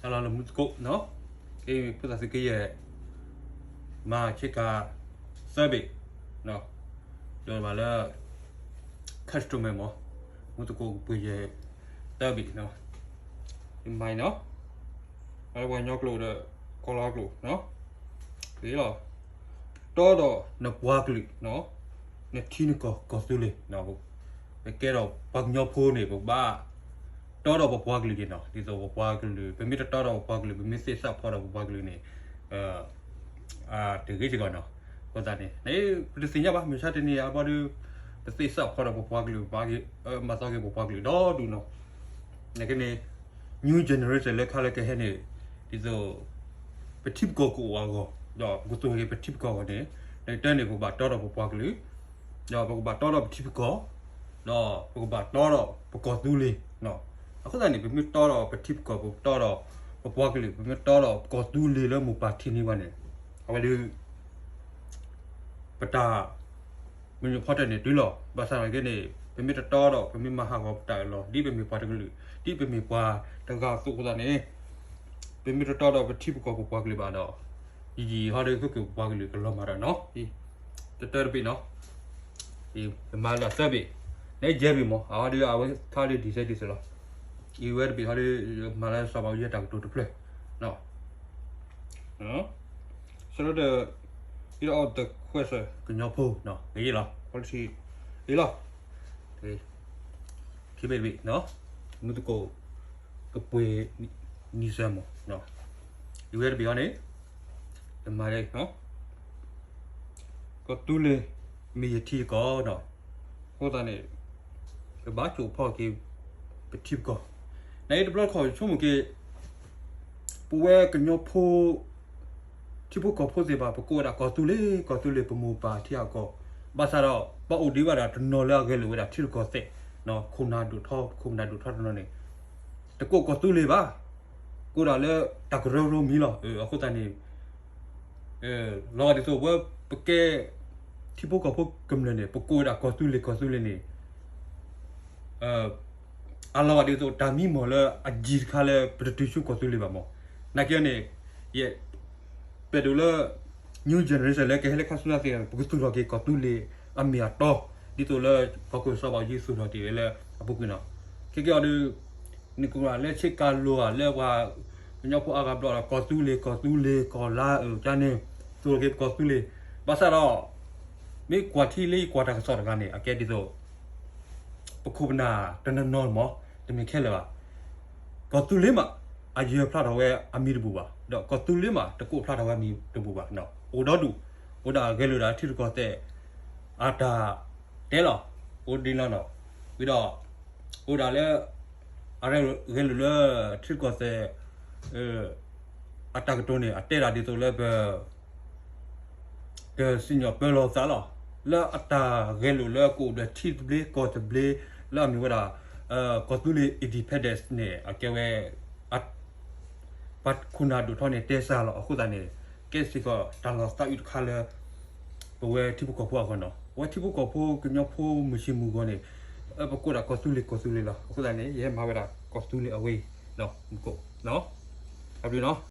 တၢ်လီၢ်လၢမူသကိးနီၤ, ကဲဖိသၣ်သုးက့ယဲၢ် မၤဆ့ကၤသၢဘ့ၣ်, ဒိးဘၣ်လၢ customer မး, မူသကိးကပှ့ၤယဲၢ်သၢဘ့ၣ်နီၤ, မၤနီၤ, အဝဲပှၤကညီကျိာ်ဒီး ကီၢ်လီၤကျိာ်နီၤ, လီၤ, တီဒီးနပှၤကလုာ်နီၤ, နထံနကီၢ်ကီၢ်သူလ့ၤ, ပကဲဒီးပှၤကညီဖိန့ၣ် ပဘၣ် တီဒီးပပှၤကလုာ်က့ၤနီၤ, ဒ်သိးပပှၤကလုာ် ပမ့ၢ်တတီဒီးပပှၤကလုာ် ပမ့ၢ်သ့ၣ်စးဖီဒီးပပှၤကလုာ်န့ၣ် တဂ့ၤစ့ၢ်ကီးနီၤ, အဃိသတးန့ၣ် ပတသ့ၣ်ညါဘၣ် မုၢ်ဆါတနံၤအံၤဘၣ်ဒီး ပသ့ၣ်စးဖီဒီးပပှၤကလုာ် မၤသီက့ၤပပှၤကလုာ်ဒီဒူၣ်နီၤ, နကန့ၣ် new generation လၢခါလၢကဟဲန့ၣ် ဒ်သိး ပထံပကီၢ်ကအိၣ်အဂီၢ် ဒီးပကသူၣ်ထီၣ်က့ၤပထံပကီၢ်အဂီၢ်န့ၣ် နကတၢၢ်န့ၣ် ပကဘၣ်တီဒီးပပှၤကလုာ် ဒီးပကဘၣ်တီဒီးပထံပကီၢ် ဒီးပကဘၣ်တီဒီးပကီၢ်သူလ့ၤ, အဃိသတးန့ၣ် ပမ့ၢ်တီဒီးပထံပကီၢ် ပတီဒီးပပှၤကလုာ် ပမ့ၢ်တီဒီးပကီၢ်သူလ့ၤလၢမိၢ်ပၢ်ထံန့ၢ်ဘၣ်န့ၣ် အဝဲဒုး ပတၢ် မုၢ်နံၤဖီတၢၢ်န့ၣ်တုၤလီၤ. ဘၣ်ဆၣ်သနာ်က့န့ၣ် ပမ့ၢ်တတီဒီး ပမ့ၢ်မၤဟးဂီၤပတၢ်အၢၣ်လီၤ ဒ်ပမ့ၢ်ပှၤတကလုာ် ဒ်ပမ့ၢ်ပှၤတဂၤအသိးအဃိသတးန့ၣ် ပမ့ၢ်တတီဒီးပထံပကီၢ်ပပှၤကလုာ်ဘၣ်ဒီး ယံာ်ယံာ်ဟီဒီးကကပှၤကလုာ်ကလီၤမၢ်ဒီးနီၤ, တတၢတဘ့ၣ်နီၤ, ယမၤလၢသၢဘ့ၣ်, နယဲၢ်ဘ့ၣ်မး အဝဲဒီးအဝဲခါဒီးဒ်သိးဒ်သိးလီၤ, အံၤဝဲတဘ့ၣ်ဟီဒီး မၤလၢစီၤဘၣ်အူယဲၢ်တၢ်ကတိၤတဖျၢၣ် ဆၢဒီး အံၤဒီး the question ကညီဖိ ဂ့ၤလီၤ policy ဂ့ၤလီၤ, ခံဘ့ၣ်တဘ့ၣ် မူသကိး ကပှ့ၤနံၤစၢၤမး အံၤဝဲတဘ့ၣ်အီၤန့ၣ် တမၤဒ် ကီၢ်သူလ့ၤ မ့ၢ်ယထံယကီၢ်နီၤ, အဃိသတးန့ၣ် ကဘၣ်ကၠိဖီၣ်က့ၤ ပထံပကီၢ်, နအံၤတဘျီတခီၣ်ဆိကမိၣ်က့ၤ ပဝဲကညီဖိ ထံဖိကီၢ်ဖိသ့ၣ်တဖၣ် ပကိးဝဲဒၣ်ကီၢ်သူလ့ၤ ကီၢ်သူလ့ၤ ပမိၢ်ပၢ်ထံအကီၢ်, ဘၣ်ဆၣ်ဒီး ပအိၣ်ဒံးဘၣ်ဒီးတနီၤလၢအဂဲၤလိာ်ဝဲဒၣ်ထံရူၢ်ကီၢ်သဲး, ခိၣ်နၢ်ဒိၣ်ထီ ခိၣ်နၢ်ဒိၣ်ထီတနီၤန့ၣ် တကိးကီၢ်သူလ့ၤဘၣ်, ကိးဒၣ်လၢတၢ်ကရၢကရိမံၤလီၤ, အဃိသတးန့ၣ် လီၤဂာ်ဒ်သိးပဝဲပကဲ ထံဖိကီၢ်ဖိကမျၢၢ်န့ၣ် ပကိးဝဲဒၣ်ကီၢ်သူလ့ၤ ကီၢ်သူလ့ၤန့ၣ် အလီၤဂာ်ဒ်သိးတၢ်မံမီၢ်လၢအယံၤတခါလၢ ပတတုၤဆူကီၢ်သူလ့ၤဘၣ်မီၢ်, နာ်က့န့ၣ် ယ ပအဲၣ်ဒိးလၢ new generation လၢကဟဲလၢခါဆူညါသ့ၣ်တဖၣ် ပကသူၣ်ထီၣ်က့ၤကီၢ်သူလ့ၤအမ့ၢ်အတီ, ဒ်သိးလၢပှၤကစီၤဘၣ်အူကၠံသူၣ်ထီၣ်တ့ၢ်ဝဲလၢအပူၤကွံာ်နီၤ, ခဲကဲအီၤဒီး နကလၢဆ့ကၤလိၤဧါ လၢပှၤကညီဖိအါဂၤဘျီဒီး ကီၢ်သူလ့ၤ ကီၢ်သူလ့ၤ ကီၢ်လါအၢၣ်ကန့ၣ် သူၣ်ထီၣ်က့ၤပကီၢ်သူလ့ၤ, ဘၣ်ဆၣ်ဒီး မ့ၢ်ကွၢ်ထံလၢယကွၢ်တၢ်ကစီၣ်တဂၤန့ၣ် အကဲဒ်သိး ပခိၣ်ပနၢ်တနီၤနီၤမီၢ် တမ့ၢ်ခဲလၢာ်ဘၣ်, ကီၢ်သူလ့ၤမး အယၢၤဖျါထီၣ်ဝဲအမံၤတဘူၣ်ဘၣ်, ဒီးကီၢ်သူလ့ၤမး တကိးဖျါထီၣ်ဝဲအမံၤတဘူၣ်ဘၣ်, အိၣ်ဒီဒူၣ်, အိၣ်ဒၣ်ဂဲၤလိာ်ဒၣ်ထံရူၢ်ကီၢ်သဲး အတၢ်တဲလီၤ, အိၣ်ဒ်လီၤနီၤ, ဝံၤဒီး အိၣ်ဒၣ်လၢ အဂဲၤလိာ်လၢ ထံရူၢ်ကီၢ်သဲး အတၢ်ကတိၤန့ၣ် အတဲဒၣ်ဒ်သိးလၢပ ကစံၣ်ညီၣ်ပၢလီၤသးလီၤ, လၢအတၢ်ဂဲၤလိာ်လၢကအိၣ်ဒီးထံသဘျ့ကီၢ်သဘျ့ လၢအမ့ၢ်ဝဲဒၣ် ကီၢ်သူလ့ၤ independence န့ၣ် အကဲဝဲ ပှၤခိၣ်နၢ်ဒိၣ်ထီန့ၣ် တဲစ့ၢ်လီၤ, အဃိသတးန့ၣ် ကဲစ့ၢ်ကီးတၢ်လီၤသးအုးတခါလၢ ပဝဲထံဖိကီၢ်ဖိအဂီၢ်နီၤ, ပဝဲထံဖိကီၢ်ဖိကညီဖိမုၢ်ဆ့ၣ်မုၢ်ဂီၤန့ၣ် ပကိးဒၣ်ကီၢ်သူလ့ၤ ကီၢ်သူလ့ၤလီၤ, အဃိသတးန့ၣ် ယဟဲမၤဝဲဒၣ်ကီၢ်သူလ့ၤအဝဲအံၤ မူသကိး တၢ်ဘျုးနီၤ.